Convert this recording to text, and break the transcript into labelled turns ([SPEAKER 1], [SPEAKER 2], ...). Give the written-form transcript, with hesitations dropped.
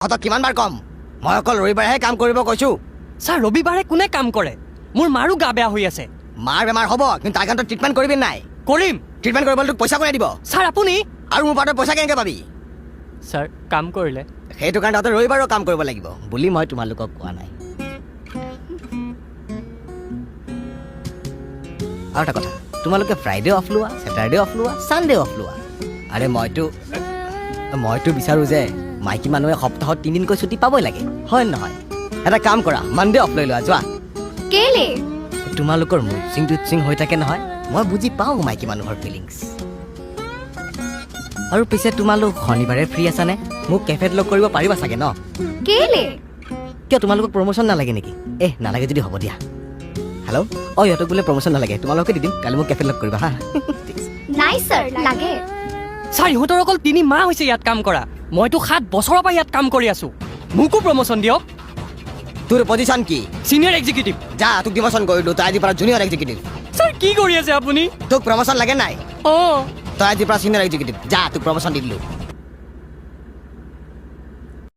[SPEAKER 1] তহঁতক কিমান বাৰ ক'ম, মই অকল ৰবিবাৰেহে কাম কৰিব কৈছোঁ।
[SPEAKER 2] ছাৰ, ৰবিবাৰে কোনে কাম কৰে? মোৰ মাৰো গা বেয়া হৈ আছে।
[SPEAKER 1] মাৰ বেমাৰ হ'ব, কিন্তু তাৰ কাৰণে ট্ৰিটমেণ্ট কৰিবি নাই?
[SPEAKER 2] কৰিম।
[SPEAKER 1] ট্ৰিটমেণ্ট কৰিবলৈ তোক পইচা কোনে দিব?
[SPEAKER 2] ছাৰ, আপুনি।
[SPEAKER 1] আৰু মোৰ পৰা তই পইচা কেনেকৈ পাবি?
[SPEAKER 2] ছাৰ, কাম কৰিলে।
[SPEAKER 1] সেইটো কাৰণে তহঁতে ৰবিবাৰেও কাম কৰিব লাগিব বুলি মই তোমালোকক কোৱা নাই। আৰু এটা কথা, তোমালোকে ফ্ৰাইডে অফ লোৱা, ছেটাৰডে অফ লোৱা, ছানডে অফ লোৱা। আৰে মইতো বিচাৰোঁ যে মাইকী মানুহে সপ্তাহত তিনিদিনকৈ ছুটি পাবই লাগে, হয় নে নহয়? এটা কাম কৰা, মানডে অফ লৈ লোৱা, যোৱা।
[SPEAKER 3] কেলে?
[SPEAKER 1] তোমালোকৰ মুড চুইং হৈ থাকে নহয়, মই বুজি পাওঁ মাইকী মানুহৰ ফিলিংছ। আৰু পিছে তোমালোক শনিবাৰে ফ্ৰী আছানে? মোক কেফেত লগ কৰিব পাৰিবা চাগে ন?
[SPEAKER 3] কেলে?
[SPEAKER 1] কিয়, তোমালোকক প্ৰমোশ্যন নালাগে নেকি? এহ, নালাগে যদি হ'ব দিয়া। হেল্ল', অঁ, ইহঁতক বোলে প্ৰমোশ্যন নালাগে, তোমালোকে দি দিম। কালি মোক কেফেত লগ কৰিবা, হা? ঠিক আছে।
[SPEAKER 3] নাই ছাৰ, লাগে।
[SPEAKER 2] ছাৰ, ইহঁতৰ অকল 3 মাহ হৈছে ইয়াত কাম কৰা। মইতো 7 বছৰৰ পৰা ইয়াত কাম কৰি আছো। মোকো প্ৰমোশ্যন দিয়ক।
[SPEAKER 1] তোৰ পজিশ্যন কি?
[SPEAKER 2] Senior executive.
[SPEAKER 1] যা, তোক ডিমোশ্যন কৰিলোঁ। তই আজিৰ পৰা জুনিয়ৰ এক্সিকিউটিভ।
[SPEAKER 2] ছাৰ, কি কৰি আছে আপুনি?
[SPEAKER 1] তোক প্ৰমোশ্যন লাগে নাই?
[SPEAKER 2] অঁ।
[SPEAKER 1] তই আজিৰ পৰা ছিনিয়ৰ এক্সিকিউটিভ। যা, তোক প্ৰমোশ্যন দি দিলোঁ।